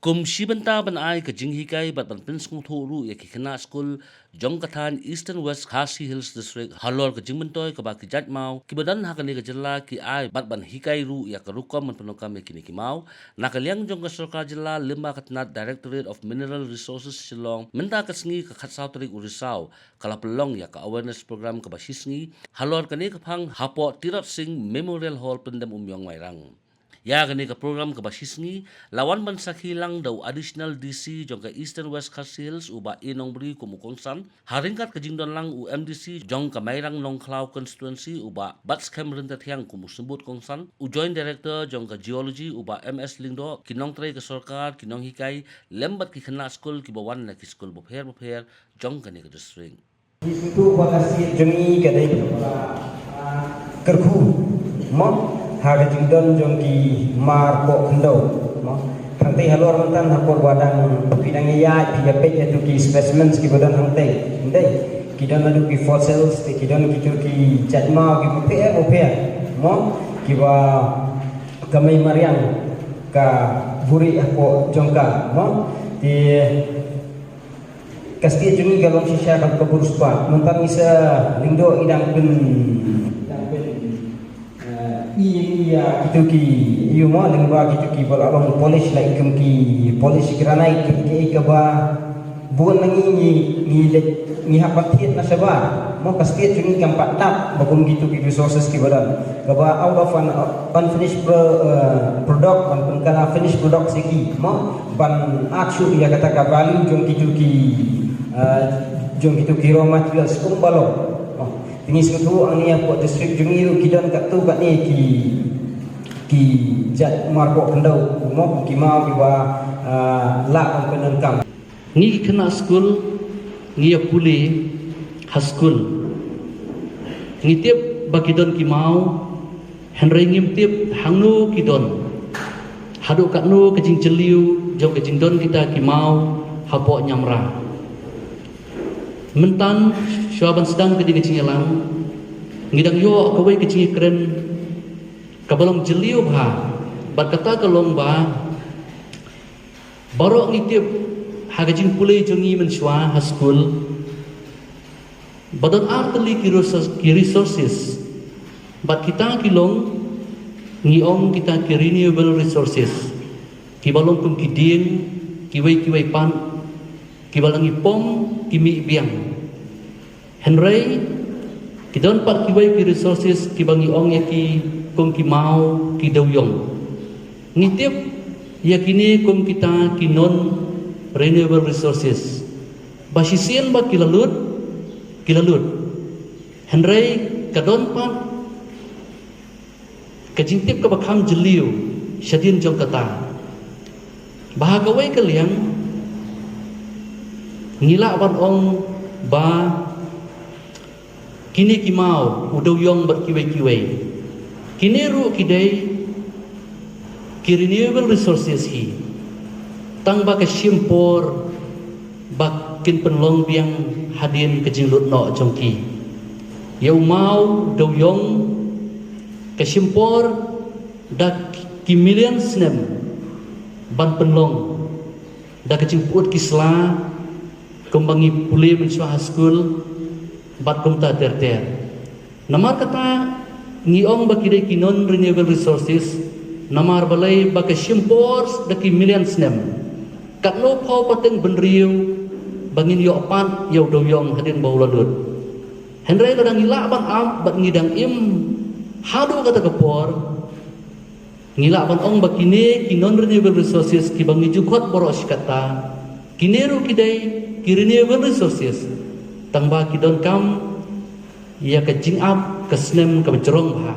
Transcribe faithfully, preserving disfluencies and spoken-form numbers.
Kum shi bynta ban ai ka jinghikai bad ban pynsngewthuh ruh ïa ki khynnah skul jong ka thaiñ Eastern West Khasi Hills District halor ka jingmyntoi kaba ki jait maw kiba don ha kane ka jylla ki ai bad ban hikai ruh ïa ka rukom ban pyndonkam ïa kine ki maw. Na ka liang jong ka sorkar jylla lyngba ka tnat Directorate of Mineral Resources Shillong, mynta ka sngi ka khatsaw tarik u Risaw ka la pynlong ïa ka awareness program kaba shisngi halor kane ka phang hapoh Tirot Sing Memorial Hall, Pyndem Umïong, Mairang. Ïa kane ka program kaba shisngi la wan ban sakhi lang da u Additional D C jong ka Eastern West Khasi Hills, u Bah A Nongbri, kum u kongsan, ha ryngkat ka jingdon lang u M D C jong ka Mairang Nongkhlaw Constituency, u Bah Batskhem Ryntathiang, kum u symbud kongsan, u Joint Director jong ka Geology, u Bah M S Lyngdoh, ki nongtrei ka sorkar, ki nonghikai, lem bad ki khynnah skul kiba wan na ki skul bapher bapher jong kane ka district. Ngi sngewthuh ba ka state jong ngi ka dei kaba, ah, kyrkhu, mo, ha ka jingdon jong ki mar poh khyndew, mo. Hangtei halor mynta ha por ba dang phi dang ïaid, phi ïa peit ïa tu ki specimens kiba don hangtei, hangtei. Ki don naduh ki fossils, te ki don kitu ki jait maw kiba pher bapher, mo, kiba ka mei mariang ka buhrieh hapoh jong ka, mo. Te ka state jong ngi ka long shisha ka, ka bun spah. Mynta ngi sa Lyngdoh i dang pyn, dang pyn, eh, i, i, ïa kitu ki, ïa, mo, lyngba kitu kiba la long polish, la i kum ki polish granite, ki, ki, kaba bun na ngi, ngi, ngi leh, ngi hap ban thied na shabar. Mo, ka state jong ngi kam pat dap ba kum kitu ki resources kiba don. Kaba out of an unfinished pro-, eh, product, ban kum ka la finished product siki, mo, ban add shuh ïa kata ka value jong kitu ki, eh, jong kitu ki raw materials kum ba long. Mo, te ngi sngewthuh hangne hapoh district jong ngi ruh ki don katto katne ki, ki jait mar poh khyndew, mo, ki maw kiba, eh, lah ban pyndonkam. Ngi ki khynnah skul ngi ïa pule ha skul. Ngi tip ba ki don ki maw, hynrei ngim tip hangno ki don. Haduh katno ka jingjylliew jong ka jingdon kita ki maw hapoh Nyamra. Mynta shuwa ban sdang ka dei ka jingïalang, ngi dang ïoh kawei ka jingïakren kaba long jylliew bha, bad kata ka long ba baroh ngi tip ha ka jingpule jong ngi mynshuwa ha skul ba don ar tylli ki resource-, ki resources. Bad kita ki long, ngi ong kita ki renewable resources, kiba long kum ki dieng, kiwei kiwei pat, kiba la ngi pom ki mih biang. Hynrei ki don pat kiwei ki resources kiba ngi ong ïa ki kum ki maw, ki dewïong. Ngi tip ïa kine kum kita ki non renewable resources, ba shisien ba ki la lut, ki la lut. Hynrei ka don pat ka jingtip kaba kham jylliew shadien jong kata. Ba ha kawei ka liang ngi lah ban ong ba kine ki maw, u dewïong bad kiwei kiwei, kine ruh ki dei ki renewable resources hi. Tang ba ka shim por ba kin pynlong biang hadien ka jinglut noh jong ki. Ïa u maw, dewïong, ka shim por da ki million snem ban pynlong da ka jingput ki sla, kumba ngi pule mynshuwa ha skul, bad kumta ter ter. Namar kata ngi ong ba ki dei ki non renewable resources, namar balei ba ka shim por da ki million snem. Katno phew pateng bynriew ba ngin ïoh pat ïa u dewïong hadien ba u la lut. Hynrei lada ngi lah ban ap bad ngi dang im haduh kata ka por, ngi lah ban ong ba kine ki non renewable resources kiba ngi ju khot baroh shi katta, kine ruh ki dei ki renewable resources, tang ba ki donkam ïa ka jingap ka snem kaba jrong bha.